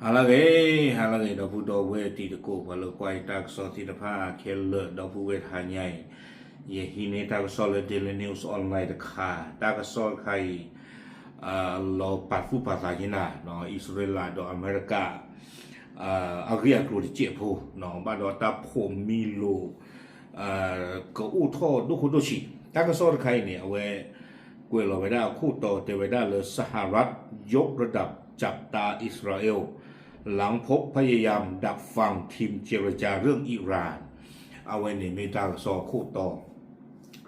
ဟါလၢအဂ့ၤ, ဟါလၢအဂ့ၤ ဒီပုၢ်ဒီဝဲၢ်တံၤသကိး ပှၤလၢကွၢ်ယတၢ်ကစီၣ်သ့ၣ်တဖၣ်ခဲလၢာ် ဒီပုၢ်ဝဲၢ်တဟါညါအံၤ, ယဟံးန့ၢ်တၢ်ကစီၣ်လၢ Daily News Online တခါ, တၢ်ကစီၣ်တခါအံၤ လီၤပာ်သူၣ်ပာ်သးက့ၤနၤ, အံၣ်စရ့လးဒီးအမဲရကၤ အဂ့ၢ်အကျိၤတစဲးဖိ, ဘၣ်ဒီးတၢ်ဖိးမံလိာ် ကအိၣ်ထီၣ်ဒိၣ်ခိၣ်ဒိၣ်ဆံး, တၢ်ကစီၣ်တခါအံၤန့ၣ် အဝဲ ကွဲးလီၤဝဲဒၣ်အခိၣ်တီတဲဝဲဒၣ်လၢ สหรัฐยกระดับจับตาอิสราเอล หลังพบพยายามดักฟังทีมเจรจาเรื่องอิหร่าน အဝဲန့ၣ်မ့ၢ်တၢ်ကစီၣ်အခိၣ်တီ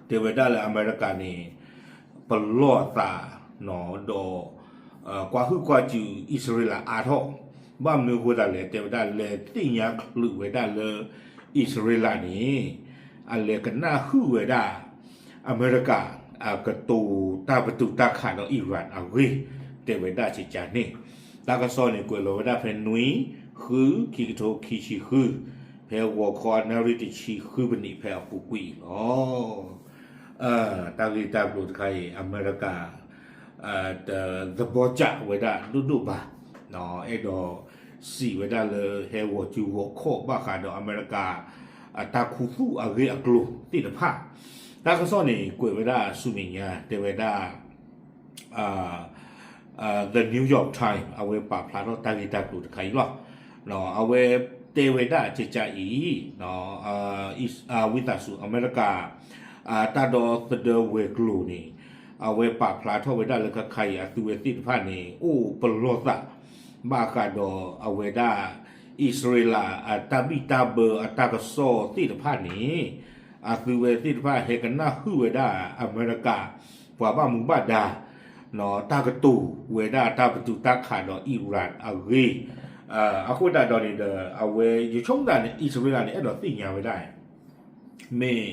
တဲဝဲဒၣ်လၢအမဲရကၤန့ၣ် ပလီၢ်သး ဒီး ကွၢ်ဟုၣ်ကွၢ်စူၣ်အံၣ်စရ့လးအါထီၣ်, ဘၣ်မနုၤအဃိသတးလဲၣ် တဲဝဲဒၣ်လဲၤသ့ၣ်ညါချုးဝဲဒၣ်လၢ အံၣ်စရ့လးန့ၣ် အလဲၤကနၣ်ဟုၣ်ဝဲဒၣ် အမဲရကၤ အကတိၤတၢ်ပတုာ်တၢ်ခးဒီးအံရၣ်အဂ့ၢ် တဲဝဲဒၣ်ကကန့ၣ်, တၢ်ကစီၣ်န့ၣ် ကွဲးလီၤဝဲဒၣ်ဖဲနွံ ဃု ခံကထိခံဆံဃု, ဖဲဂီၤခီအနၣ်ရံၣ်တဆံဃုပနံးဖဲအပူၤကွံာ်အံၤလီၤ. တၢ်ဂ့ၢ်တၢ်ကျိၤတခါအံၤ အမဲရကၤ တသဘီကးဝဲဒၣ်ဒိၣ်ဒိၣ်ဘၣ်, အဲၣ်ဒိးစံးဝဲဒၣ်လၢဟဲဂီၤစုဂီၤခီၣ်ဘၣ်ဃးဒီးအမဲရကၤ အတၢ်ခူသူၣ်အဂ့ၢ်အကျိၤသ့ၣ်တဖၣ်, တၢ်ကစီၣ်န့ၣ် ကွဲးဝဲဒၣ်ဆူမဲာ်ညါ တဲဝဲဒၣ် The New York Times အဝဲပာ်ဖျါထီၣ်တၢ်ဂ့ၢ်တၢ်ကျိၤတခါအံၤလီၤ. အဝဲတဲဝဲဒၣ်ကကအံၤ ဝံသးစူၤ အမဲရကၤ တၢ်ဒီသဒၢဝဲၤကျိၤန့ၣ် အဝဲပာ်ဖျါထီၣ်ဝဲဒၣ်လၢခဲခါအံၤ အသုဝဲသ့ၣ်တဖၣ်န့ၣ် အိၣ်ပလီၢ်သး ဘၣ်ဃးဒီးအဝဲဒၣ် အံၣ်စရ့လး အတၢ်ဘံၣ်တၢ်ဘၢအတၢ်ကစီၣ်သ့ၣ်တဖၣ်န့ၣ် အသုဝဲသ့ၣ်တဖၣ်ဟဲကနၣ်ဟုၣ်ဝဲဒၣ်အမဲရကၤ ပှၤဘၣ်မူဘၣ်ဒါ တၢ်ကတိၤဝဲဒၣ်တၢ်ပတုာ်တၢ်ခးဒီးအံရၣ်အဂ့ၢ်, အဃိသတးဒီးန့ၣ်ဒီး အဝဲယဆိကမိၣ်သးန့ၣ် အံၣ်စရ့လးန့ၣ် အဲၣ်ဒိးသ့ၣ်ညါဝဲဒၣ် မ့ၢ်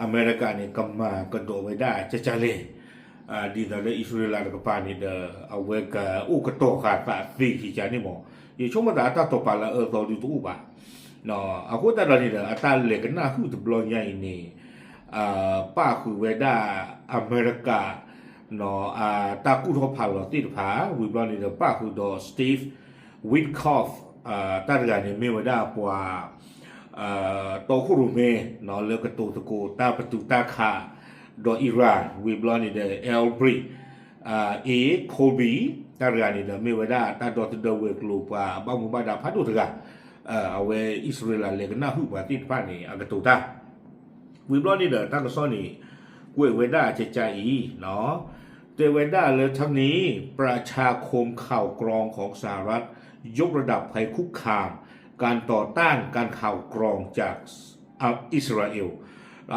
အမဲရကၤန့ၣ် ကမၤကဒီးဝဲဒၣ်ကကလဲၣ်, ဒ်သိးလၢအံၣ်စရ့လးတကပၤန့ၣ်ဒီး အဝဲကအိၣ်ကတီၤဃာ်သးသ့ကကန့ၣ်မး, ယဆိကမိၣ်သးအတၢ်တိာ်ပာ်လၢအအၢအသီဒုတအိၣ်ဘၣ်. အဃိသတးဒီးန့ၣ်ဒီး အတၢ်လဲၤကနၣ်ဟုၣ်တဘျီညါအံၤန့ၣ် ပၣ်ဃုာ်ဝဲဒၣ်အမဲရကၤ တၢ်ကူၣ်ထီၣ်ဖးလီၤသ့ၣ်တဖၣ် ဝံၤဘျီန့ၣ်ဒီး ပၣ်ဃုာ်ဒီး Steve Witkoff တၢ်တဂၤန့ၣ်မ့ၢ်ဝဲဒၣ်ပှၤ တီခိၣ်ရိၣ်မဲ လၢကတိၤသကိးတၢ်ပတုာ်တၢ်ခး ဒီးအံရၣ် ဝံၤဘျီန့ၣ်ဒီး Elbridge A Colby တၢ်တဂၤန့ၣ်ဒီး မ့ၢ်ဝဲဒၣ်တၢ်ဒီသဒၢဝဲၤကျိၤပှၤဘၣ်မူဘၣ်ဒါဖးဒိၣ်တဂၤ, အဝဲအံၣ်စရ့လးလဲၤကနၣ်ဟုၣ်ပှၤသ့ၣ်တဖၣ်န့ၣ် အကတိၤတၢ် ဝံၤဘျီန့ၣ်ဒီး တၢ်ကစီၣ်န့ၣ် ကွဲးဝဲဒၣ်ကကအံၤ တဲဝဲဒၣ်လၢ ทั้งนี้ประชาคมข่าวกรองของสหรัฐ ยกระดับภัยคุกคาม การต่อต้านการข่าวกรองจากอิสราเอล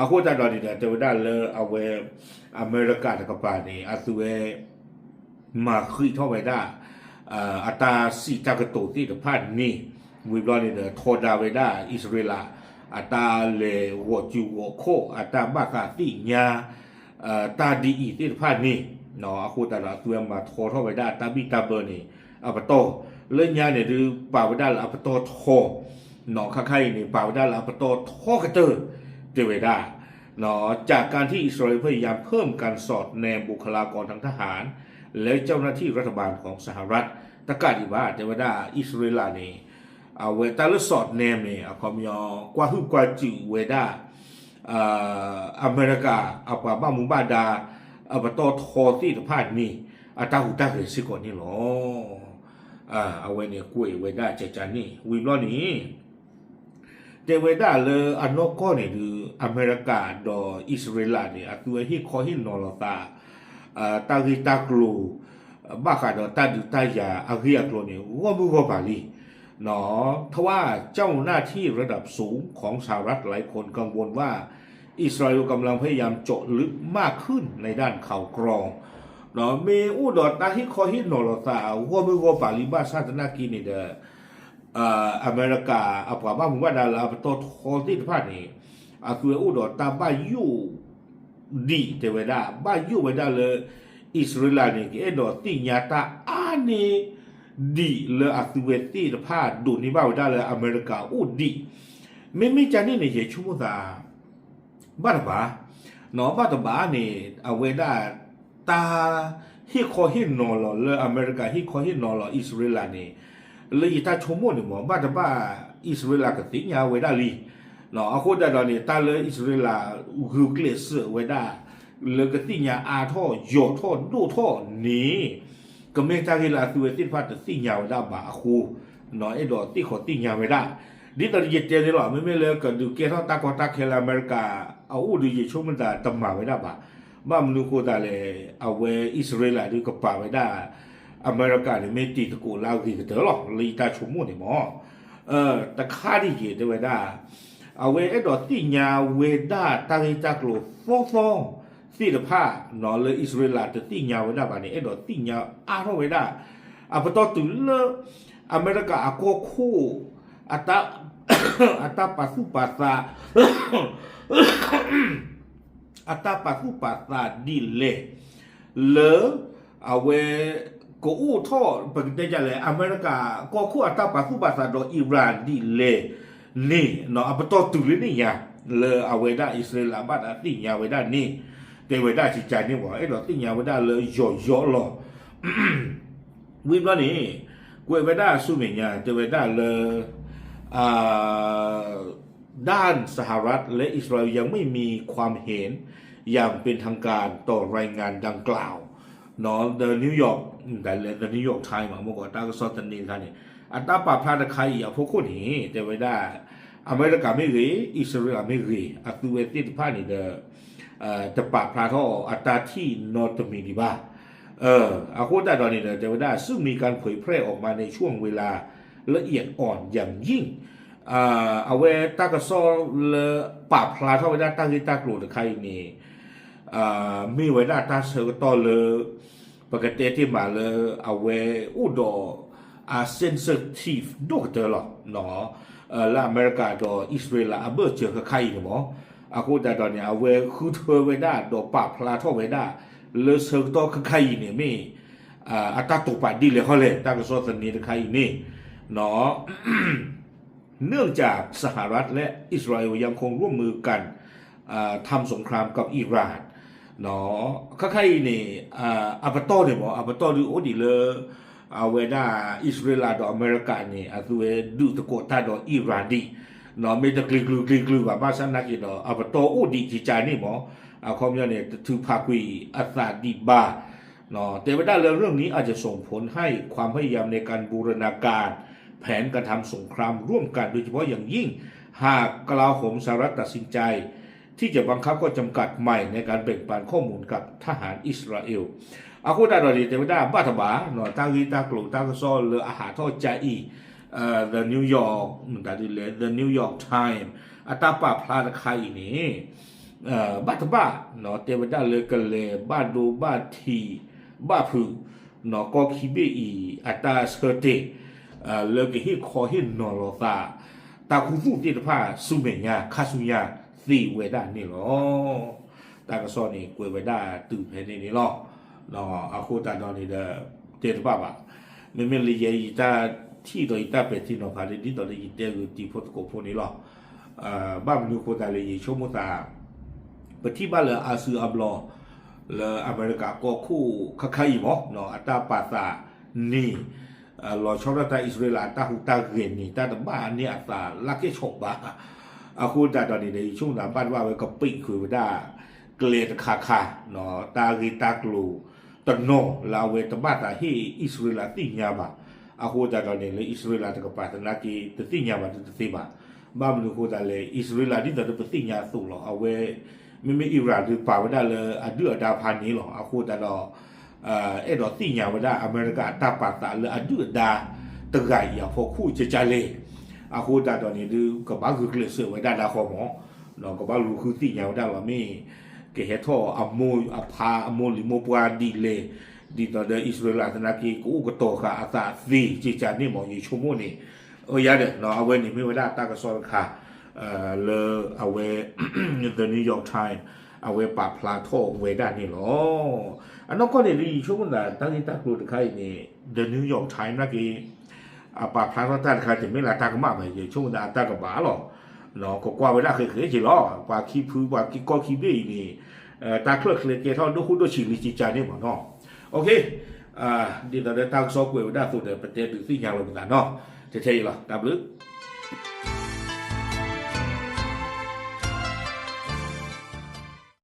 အဃိသတးဒီးန့ၣ်ဒီး တဲဝဲဒၣ်လၢအဝဲ အမဲရကၤတကပၤန့ၣ် အသုဝဲ မၤဃံးထီၣ်ဝဲဒၣ် အတၢ်စံးတၢ်ကတိၤသ့ၣ်တဖၣ်န့ၣ် ဝံၤဘျီန့ၣ်ဒီး ထီဒါဝဲဒၣ်အံၣ်စရ့လး အတၢ်လဲၤဂီၤစုဂီၤခီၣ် အတၢ်ဘၣ်သးသ့ၣ်ညါ တၢ်ဒ်အံၤသ့ၣ်တဖၣ်န့ၣ် အဃိသတးဒီး အသုဝဲမၤထီထီၣ်ဝဲဒၣ်တၢ်ဘံၣ်တၢ်ဘၢန့ၣ် အပတီၢ် လၢညါန့ၣ်ဒုး ပာ်ဝဲဒၣ်လၢအပတီၢ်ထီ ခါခါအံၤန့ၣ် ပာ်ဝဲဒၣ်လၢအပတီၢ်ထီကတၢၢ် တဲဝဲဒၣ် จากการที่อิสราเอลพยายามเพิ่มการสอดแนมบุคลากรทางทหาร และเจ้าหน้าที่รัฐบาลของสหรัฐ တကးဒံးဘၣ် တဲဝဲဒၣ် အံၣ်စရ့လးန့ၣ် အဝဲတၢ်လၢ สอดแนม န့ၣ် အခီပညီ ကွၢ်ဟုၣ်ကွၢ်စူၣ်ဝဲဒၣ် အမဲရကၤ အပှၤဘၣ်မူဘၣ်ဒါ အပတီၢ်ထီသ့ၣ်တဖၣ်န့ၣ် အတၢ်ဟူးတၢ်ဂဲၤစ့ၢ်ကီးန့ၣ်လီၤ. အဝဲန့ၣ်ကွဲးဝဲဒၣ်ကကန့ၣ် ဝံၤဘျီန့ၣ် တဲဝဲဒၣ်လၢအနီၢ်ကီၢ်န့ၣ်ဒုး အမဲရကၤဒီးအံၣ်စရ့လးန့ၣ် အသုဝဲဟ့ၣ်ခီဟ့ၣ်နီၤလီၤသး တၢ်ဂ့ၢ်တၢ်ကျိၤ ဘၣ်ဃးဒီးတၢ်ဒုးတၢ်ယၤအဂ့ၢ်အကျိၤန့ၣ် ဂီၢ်မုၢ်ဂီၢ်ပၤလံ. ทว่าเจ้าหน้าที่ระดับสูงของสหรัฐหลายคนกังวลว่า อิสราเอลกำลังพยายามเจาะลึกมากขึ้นในด้านข่าวกรอง မ့ၢ်အိၣ်ဒီးတၢ်ဟ့ၣ်ခီဟ့ၣ်နီၤလီၤသးဂီၢ်မုၢ်ဂီၢ်ပၤလံဘၣ်ဆၣ်သနာ်က့န့ၣ်ဒီး အမဲရကၤအပှၤဘၣ်မူဘၣ်ဒါလၢအပတီၢ်ထီသ့ၣ်တဖၣ်န့ၣ် အသုဝဲအိၣ်ဒီးတၢ်ဘၣ်ယိၣ် ဒံးတဲဝဲဒၣ် ဘၣ်ယိၣ်ဝဲဒၣ်လၢ အံၣ်စရ့လးန့ၣ် ကအဲၣ်ဒိးသ့ၣ်ညါတၢ်အါန့ၢ် ဒံးလၢအသုဝဲသ့ၣ်တဖၣ်ဒိးန့ၢ်ဘၣ်ဝဲဒၣ်လၢအမဲရကၤအိၣ်ဒံး, မ့မ့ၢ်ကန့ၣ်န့ၣ် ယဆိကမိၣ်သး ဘၣ်တဘၣ်, ဘၣ်တဘၣ်န့ၣ် အဝဲဒၣ် တၢ်ဟ့ၣ်ခီဟ့ၣ်နီၤလီၤလၢအမဲရကၤဟ့ၣ်ခီဟ့ၣ်နီၤလီၤအံၣ်စရ့လးန့ၣ် လၢယတၢ်ဆိကမိၣ်န့ၣ်မ့ၢ် ဘၣ်တဘၣ် အံၣ်စရ့လးကသ့ၣ်ညါဝဲဒၣ်လံ. အဃိသတးဒီးန့ၣ် တၢ်လၢအံၣ်စရ့လးဂုာ်ကျဲးစၢးဝဲဒၣ် လၢကသ့ၣ်ညါအါထီၣ်ယိာ်ထီၣ်ဒိၣ်ထီၣ်န့ၣ် ကမ့ၢ်တၢ်ဂ့ၢ်လၢအသုဝဲသ့ၣ်တဖၣ်တသ့ၣ်ညါဝဲဒၣ်ဘၣ်အဃိ အဲၣ်ဒိးသ့ၣ်ခီသ့ၣ်ညါဝဲဒၣ်. ဒ်သိးယတဲန့ၣ်လီၤ မ့မ့ၢ်လၢကဒုးကဲထီၣ်တၢ်ကီတၢ်ခဲလၢအမဲရကၤအအိၣ်ဒီး ယဆိကမိၣ်သးတမၤဝဲဒၣ်ဘၣ်. ဘၣ်မနုၤအဃိသတးလဲၣ် အဝဲအံၣ်စရ့လးဒုးကပာ်ဝဲဒၣ် အမဲရကၤန့ၣ် မ့ၢ်တံၤသကိးလၢအဂ့ၤကတၢၢ်လီၤ လၢယတၢ်ဆိကမိၣ်န့ၣ်မ့ၢ် တခါဒ်ယဲၢ်တဲဝဲဒၣ် အဝဲအဲၣ်ဒိးသ့ၣ်ညါဝဲဒၣ်တၢ်ဂ့ၢ်တၢ်ကျိၤသီသီသ့ၣ်တဖၣ် လၢအံၣ်စရ့လးတသ့ၣ်ညါဝဲဒၣ်ဘၣ်န့ၣ် အဲၣ်ဒိးသ့ၣ်ညါအါထီၣ်ဝဲဒၣ် အပတီၢ်တုၤလၢ အမဲရကၤအကီၢ်ခိၣ် အတၢ်ပာ်သူၣ်ပာ်သး အတၢ်ပာ်သူၣ်ပာ်သးဒ်လဲၣ် လၢ အဝဲ ကအိၣ်ထီၣ် ပကတဲဒ်လဲၣ် အမဲရကၤကီၢ်ခိၣ်အတၢ်ပာ်သူၣ်ပာ်သးဒီး Iran ဒ်လဲၣ်န့ၣ် အပတီၢ်တုၤလၢန့ၣ်ညါ လၢအဝဲဒၣ်အံၣ်စရ့လးဘၣ်သးသ့ၣ်ညါဝဲဒၣ်န့ၣ် တဲဝဲဒၣ်ကကန့ၣ်မ့ၢ် အဲၣ်ဒိးသ့ၣ်ညါဝဲဒၣ်လၢယိာ်ယိာ်လီၤ. ဝံၤဘျီန့ၣ် ကွဲးဝဲဒၣ်ဆူမဲာ်ညါ တဲဝဲဒၣ်လၢ ด้านสหรัฐและอิสราเอลยังไม่มีความเห็นอย่างเป็นทางการต่อรายงานดังกล่าว เนาะ The New York แต่ The New York Times မ့ၢ်ကီးတၢ်ကစီၣ်သန့တခါန့ၣ် အတၢ်ပာ်ဖျါတခါအံၤအဖီခိၣ်န့ၣ် တဲဝဲဒၣ် အမဲရကၤမ့ၢ်ဂ့ၤ အံၣ်စရ့လးမ့ၢ်ဂ့ၤ အသုဝဲသ့ၣ်တဖၣ်န့ၣ်ဒီး တပာ်ဖျါထီၣ်အတၢ်ထံၣ်နီတမံၤဒံးဘၣ်. အဃိသတးဒီးန့ၣ်ဒီး တဲဝဲဒၣ် ซึ่งมีการเผยแพร่ออกมาในช่วงเวลาละเอียดอ่อนอย่างยิ่ง အဝဲတၢ်ကစီၣ်လၢပာ်ဖျါထီၣ်ဝဲဒၣ်တၢ်ဂ့ၢ်တၢ်ကျိၤတခါအံၤန့ၣ် မ့ၢ်ဝဲဒၣ်တၢ်ဆၢကတီၢ်လၢ ပကတဲတ့ၢ်မးလၢ အဝဲအိၣ်ဒီး အ sensitive ဒိၣ်ကတၢၢ်လီၤ. လၢအမဲရကၤဒီးအံၣ်စရ့လးအဘၢၣ်စၢၤခဲခါအံၤန့ၣ်မ့ၢ် အဃိသတးဒီးန့ၣ် အဝဲဃုထၢဝဲဒၣ်ဒီးပာ်ဖျါထီၣ်ဝဲဒၣ် လၢဆၢကတီၢ်ခဲခါအံၤန့ၣ်မ့ၢ် အတၢ်တိာ်ပာ်ဒ်လဲၣ်ဃီလဲၣ် တၢ်ကစီၣ်သန့တခါအံၤန့ၣ် เนื่องจากสหรัฐและอิสราเอลยังคงร่วมมือกันทำสงครามกับอิหร่าน ခဲခါအံၤန့ၣ် အပတီၢ်န့ၣ်မ့ၢ် အပတီၢ်ဒုးအိၣ်ဒံးလၢ အဝဲဒၣ်အံၣ်စရ့လးဒီးအမဲရကၤန့ၣ် အသုဝဲဒုးသကိးတၢ်ဒီးအံၣ်ရၣ်ဒံး မ့ၢ်တကျံၤကျုာ်ကျံၤကျုာ်ဘၣ် ဘၣ်ဆၣ်သနာ်က့ဒီး အပတီၢ်အိၣ်ဒံးကကန့ၣ်မ့ၢ် အခီပညီန့ၣ် တထုးဖးကွံာ်အသးဒံးဘၣ် တဲဝဲဒၣ်လၢ เรื่องนี้อาจจะส่งผลให้ความพยายามในการบูรณาการแผนการทำสงครามร่วมกัน โดยเฉพาะอย่างยิ่ง หากกลาโหมสหรัฐตัดสินใจที่จะบังคับข้อจำกัดใหม่ในการแบ่งปันข้อมูลกับทหารอิสราเอล အဃိသတးဒီးန့ၣ် တဲဝဲဒၣ်ဘၣ်တဘၣ် တၢ်ဂ့ၢ်တၢ်ကျိၤတၢ်ကစီၣ်လၢအဟးထီၣ်ကါအံၤ The New York မတၤဒ်လဲၣ် The New York Times အတၢ်ပာ်ဖျါတခါအံၤန့ၣ် ဘၣ်တဘၣ် တဲဝဲဒၣ်လၢကလဲၤဘၣ်ဒိဘၣ်ထံးဘၣ်ဖုး ကီၢ်ခံဘ့ၣ်အံၤ အတၢ်ဆၢတဲာ် လၢကဟ့ၣ်ခီဟ့ၣ်နီၤလီၤသး တၢ်ခူသူၣ်သ့ၣ်တဖၣ်ဆူမဲာ်ညါ ခါဆူညါသ့ဝဲဒၣ်န့ၣ်လီၤ. တၢ်ကစီၣ်န့ၣ် ကွဲးဝဲဒၣ်တုၤဖဲန့ၣ်န့ၣ်လီၤ. အဃိသတးဒီးန့ၣ်ဒီး တဲတဘၣ်ဘၣ်. မ့မ့ၢ်လၢယဲယတၢ်ထံၣ်ဒီးယတၢ်ပဲာ်ထံနီၤဖးလၢ ဒ်သိးလၢယတဲဂ့ၤတံၤဖိသကိးဖိန့ၣ်လီၤ. ဘၣ်မနုၤအဃိသတးလဲၣ် ယဆိကမိၣ်သး ပထံၣ်ဘၣ်လၢအါစုအါဘျီ လၢအမဲရကၤကီၢ်ခိၣ်ခါခါအံၤမ့ၢ် အတၢ်ပာ်သးန့ၣ် လီၤဆီဒၣ်တၢ်အံၣ်စရ့လးအတၢ်ဟူးတၢ်ဂဲၤန့ၣ် တၢ်တဘၣ်န့ၢ်အသးလၢကဲၣ်ဆိးဘၣ်. အဃိသတးဒီးန့ၣ်ဒီး ယဆိကမိၣ်သးဘၣ်တဘၣ်ဝဲကပံာ်ကွံာ်ဝဲဒၣ် ကျဲတခါခါ တၢ်ဂ့ၢ်တၢ်ကျိၤတနီၤလၢအဝဲတဘၣ်သးဟ့ၣ်အံၣ်စရ့လးသ့ၣ်ညါဘၣ်. အဃိသတးဒီးန့ၣ် လၢအံၣ်စရ့လးတကပၤသနာ်က့ တသ့ၣ်ညါဘၣ်ဒုးတသ့ဘၣ်. ဘၣ်မနုၤအဃိသတးလဲၣ် အံၣ်စရ့လးဒ်သိးလၢပသ့ၣ်ညါအသိးလီၤ. အဝဲ မ့မ့ၢ်အံရၣ်ဒုးပာ်ဝဲဒၣ်လၢအဒုၣ်အဒါဖးန့ၣ်လီၤ. အဃိသတးဒီး အဲၣ်ဒိးသ့ၣ်ညါဝဲဒၣ်အမဲရကၤအတၢ်ပာ်သးလၢအဒုၣ်အဒါတဂၤအံၤအဖီခိၣ်ကကလဲၣ်. အဃိသတးဒီးန့ၣ်ဒုး ကဘၣ်ဂုာ်ကျဲးစၢးဝဲဒၣ်ဒၣ်ဃီမး ကဘၣ်လူၤဃုသ့ၣ်ညါဝဲဒၣ်လီၤ မ့ၢ်ကဟဲထီၣ်အမိၢ်အဖါအမိၢ်လံၤမိၢ်ပှၢ်ဒ်လဲၣ်, ဒ်သိးဒီးအံၣ်စရ့လးသနာ်က့ ကအိၣ်ကတီၤဃာ်အသးသ့ကကန့ၣ်မး ယဆိကမိၣ်န့ၣ်, ယၤဒီး အဝဲန့ၣ်မ့ၢ်ဝဲဒၣ်တၢ်ကစီၣ်တခါ လၢအဝဲ The New York Times အဝဲပာ်ဖျါထီၣ်ဝဲဒၣ်န့ၣ်လီၤ. အနီၢ်ကီၢ်န့ၣ်ဒုး ယဆိကမိၣ်သးတၢ်ဂ့ၢ်တၢ်ကျိၤတခါအံၤန့ၣ် The New York Times သနာ်က့ အပာ်ဖျါထီၣ်တၢ်တခါ တမ့ၢ်လၢတၢ်ကမၣ်ဘၣ် ယဆိကမိၣ်သးအတၢ်ကဘၣ်လီၤ. ကကွၢ်ဝဲဒၣ်ဃဲးဃဲးက့ၤလီၤ ပှၤခံဖု ပှၤကီၢ်ခံဘ့ၣ်အံၤန့ၣ် တၢ်ချၢၣ်ချ့ကဲထီၣ်ဒိၣ်ဃိၣ်ဒိၣ်ဆံးလံကကန့ၣ်မးနီၤ. ဒ်သိးဒီးတၢ်ကစီၣ်ကွဲးဝဲဒၣ်အသိးဒီး ပတဲဒုးသ့ၣ်ညါလီၤပသးနီၤ, ထဲထဲအံၤလီၤ, တၢ်ဘျုး